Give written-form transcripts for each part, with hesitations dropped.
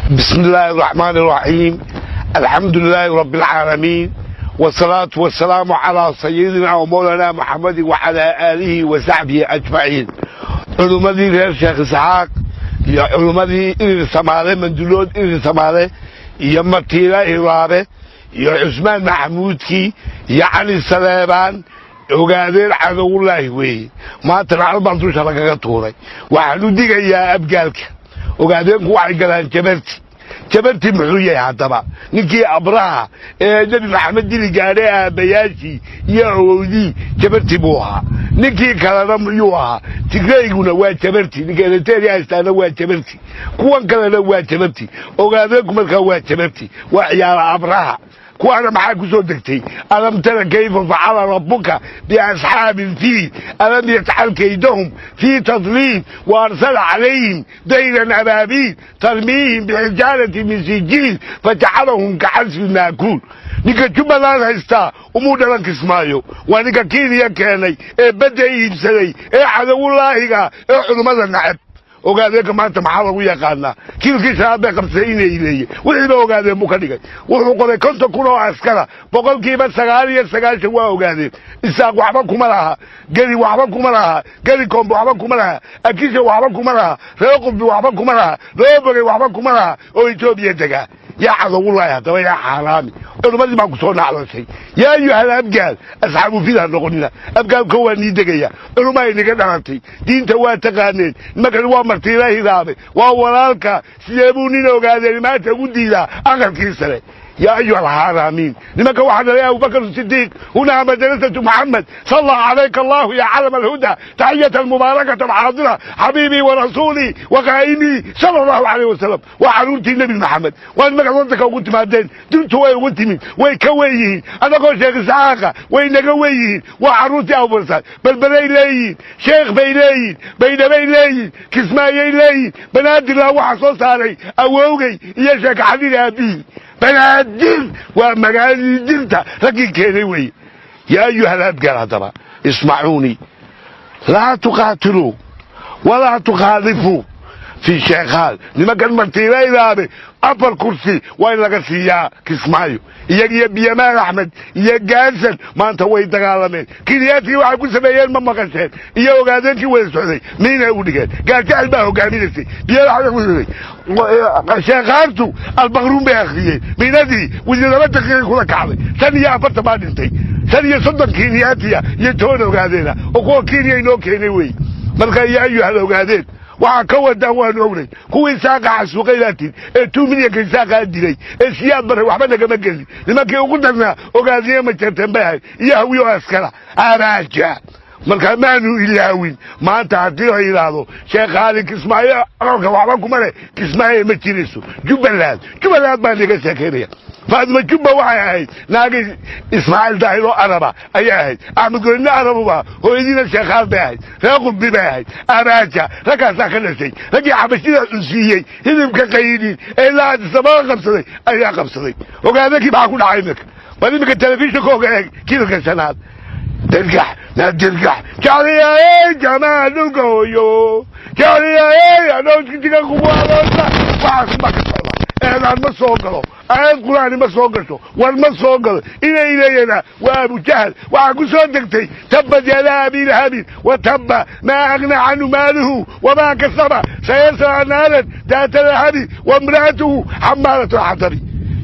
بسم الله الرحمن الرحيم، الحمد لله رب العالمين، والصلاة والسلام على سيدنا ومولانا محمد وعلى آله وصحبه أجمعين. Culimmadii reer Sheekh Isxaaq iyo culimmadii Irir Samaale, Mandulood Irir Samaale iyo Matiila Hiraabe iyo Cusmaan Maxamuudkii iyo Cali Saleebaan, ogaadeen cadowullaahi weeye. Maanta nacal baan dusha lagaga tuuray. Waxaan u digayaa Abgaalka. Ogaadeenku waxay galaan Jabarti. Jabarti muxuu yahay haddaba? Ninkii Abraha ee Nebi Maxamed dili gaadhay aabbayaashii iyo awowdii Jabarti buu ahaa. Ninkii kalena muyuu ahaa? Tigreyguna waa Jabarti, ninka Eriteria haystaana waa Jabarti, kuwan kalena waa Jabarti. Ogaadeenku markaa waa Jabarti, waa ciyaala Abraha. Kuwaana maxaa ku soo degtay? ألم تر كيف فعل ربك بأصحاب الفيل، ألم يجعل كيدهم في تضليل، وأرسل عليهم طيرا أبابيل ترميهم بحجارة من سجيل فجعلهم كعصف مأكول. Ninka Jubbaland haystaa umuu dhalan Kismaayo. Waa ninka Kenya keenay ee badda iibsaday ee cadowullaahiga ee culummada nacab. Ogaadeenka maanta maxaa lagu yaqaanaa? Kiilkii shanaad bay qabsaday inay leeye, wixiiba ogaadeen buu ka dhigay. Wuxuu qoray 50,000 oo askara, 99% waa ogaadeen. Isaaq waxba kuma laha, Geli waxba kuma laha, Geli Koombe waxba kuma laha, Akisha waxba kuma laha, reer Qubbi waxba kuma laha, Loobogey waxba kuma laha oo Etoobiya degaa. Yaa cadowullaahi haddaba, yaa xaaraami, culimmadii baa ku soo nacdashay. يا أيها الأبgaal asxaabu fil ha noqonina. Abgaalka waa nii degaya, culumaa inaga dhalatay, diinta waa taqaaneen. Nimankani waa Martiila Hidaabe, waa walaalka. Sidee buu nin ogaadeen maanta ugu diidaa aqalkii sare? يا أيها الحرامين، nimanka waxaa dhalay Abubakr Sidiiq. هنا مدرسة محمد، صلى عليك الله يا علم الهدى تحية مباركة حاضرة، حبيبي ورسولي وقائمي صلى الله عليه وسلم. Waa caruurtii Nebi Maxamed. Waa nimanka wadanka ugu timaadeen, dintu way ugu timid, way ka wen yihiin. Adagoo Sheekh Isxaaqa way naga wen yihiin. Waa caruurtii Abubarsaad. Berberay leeyihiin, Sheekh bay leeyihiin, Baydhabay leeyihiin, Kismaayay leeyihiin. Banaadirlaa waxaa soo saaray awowgay iyo Sheekh Xaliil aabihii. Banaadir waa magaaladii dinta raggii keenay weye. يا أيها الأبgaal haddaba اسمعوني، لا تقاتلوا ولا تخالفوا في Sheekhaal. Nimankan Martiilaydaabe afar kursi waa in laga siiyaa Kismaayo, iyaga iyo Biyamaal Axmed iyo Gaansan. Maanta way dagaalameen. Kiniyaatkii waxay ku sameeyeen ma maqasheen? Iyo ogaadeenkii wada socday miynay u dhigeen. Gaarjacel baa hogaaminaysay. Biyamaal Axmed ku socday, Sheekhaartu Albaqruun bay akhriyeen. Miinadii wadi 2 daqiiqay kula kacday. 45 baa dhintay, 35 Kinyaatiya iyo 10 ogaadeena oo kuwa Kenya inoo keenay wey. Marka يا أيها ogaadeen waxaa ka wadaan waanu ognay. Kuwii Saaqa xasuuqay laatiin ee 2 millionka Isaaqaa dilay ee Siyaad Barre waxba nagama gelin. Nimankii ugu darnaa ogaadiye ma jarteen bay ahayd iyo Hawiyo askara Abaaja. Marka maanu ilaawin. Maanta haddii la yidhaahdo Sheekhaali Kismaayo aqalka waxba kuma leh, Kismaayo ma jirayso. Jubbaland, Jubbaland baan iga sheekaynaya. Faadima Jubba waxay ahayd naagi Ismaaciil Daahir oo Araba ayay ahayd. Axmed Goynne Arabuba, hooyadiina Sheekhaal bay ahayd, reer Qubbi bay ahayd. Abaaja raggaasaa ka dhashay. Raggii Xabashida cunsiiyey hilibka qayidin ee ilaa Adisababa qabsaday ayaa qabsaday. Ogaadakii maxaa ku dhacay iminka? Bal iminka telefishinka oga eeg kiilka shanaad. Dirgax na dirgax jecliyaey jamaa dhulka hooyo jecliyaey adhowjiga kugu adoonta. Waxaas ma ka socda. Eedaan ma soo galo, aayad Qur'aani ma soo gasho, war ma soo galo. Inay leeyana waa Abujahal. Waxaa ku soo degtay تبت يدا أبي لهب وتب، ما أغنى عنه ماله وما كسب، سيصلى نارا ذات لهب وامرأته حمالة الحطب.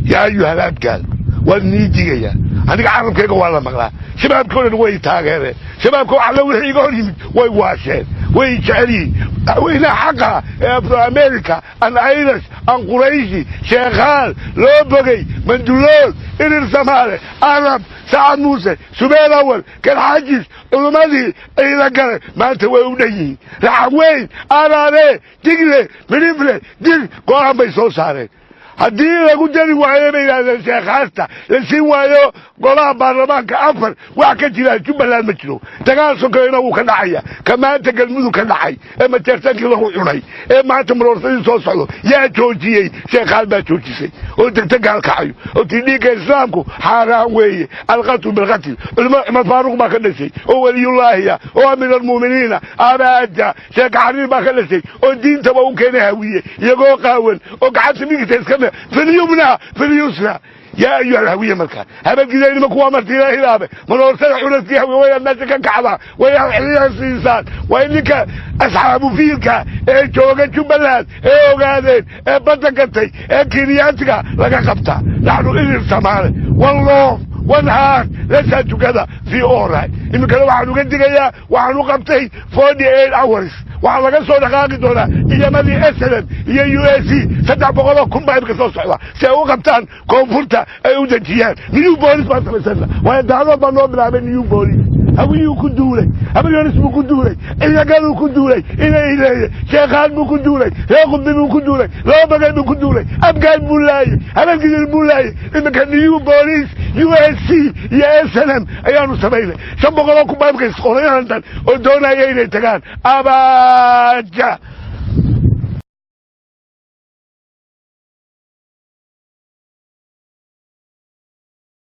يا أيها الأبgaal, waan nii digaya. Aniga carabkayga waa la maqlaa. Shabaabka o dhan way taageereen. Shabaabka waxalla wixii iga hor yimid way waasheen, way jecel yihiin madaxweynaha xaqa ee Afro America an Irish an Qurayshi, Sheekhaal, Loo Bogey, Mandulood, Irir Samaale, Arab, Sacad Muuse, Subeer Awal, Garxajis, culimmadii ciida gale maanta way u dhan yihiin. Raxaweyn, Araare, Digle, Midhifle, Dir go-aan bay soo saareen. Haddii lagu dari waayo, bay yidhahdeen, sheekhaasta la siin waayo golaha baarlamaanka 4, wax ka jira Jubbaland ma jiro. Dagaal sokeeyna wuu ka dhacaya, ka maanta Galmudug ka dhacay ee majeertaankii lagu cunay ee maanta maroorsadii soo socdo. Yaa joojiyey? Sheekhaal baa joojisay oo degta gaalkacayo oo tii dhiigga islaamku xaaraan weeye, alqatlu bilqatl. Culimo Cumar Faaruq baa ka dhashay oo weliyullaahiya oo amiir almu'miniina, abaaja Sheekh Xariir baa ka dhashay oo diintaba u keenay Hawiye iyagoo qaawan oo gacanta midigta iska filyumna filyusra. Yaa ayuha alhawiye, markaa habadgida nimanku waa martiila hilaabe maroorsada cunaskii hawiye wayaad meesha ka kacdaa, wayaad xiliyan siisaan. Waa in ninka asxaabu fiilka ee jooga Jubbaland ee ogaadeen ee badda gatay ee Kenyaatiga laga qabtaa. Naxnu irir Samaale, one love, one heart, let's together fi all right. Iminkana waxaan uga digayaa, waxaan u qabtay 48 hours. Waxaa laga soo dhaqaaqi doonaa ciidamadii SLM iyo UAC, 300,000 baa imika soo socda si ay u qabtaan koonfurta, ay u dejiyaan. New police baan samaysana, waayo dacdood baa noo bilaabay new police. Hawiyuu ku duulay, Habaryonis buu ku duulay, ciidagaduu ku duulay, inay leeye Sheekhaan buu ku duulay, Reer Qudbi buu ku duulay, Laba Bagay buu ku duulay, Abgaan buu laayey, Habargidir buu laayey. Iminka new police USC iyo SNM ayaanu samaynay. 500,000 baa imika isqorayaantan oo doonaya inay tagaan abaaja.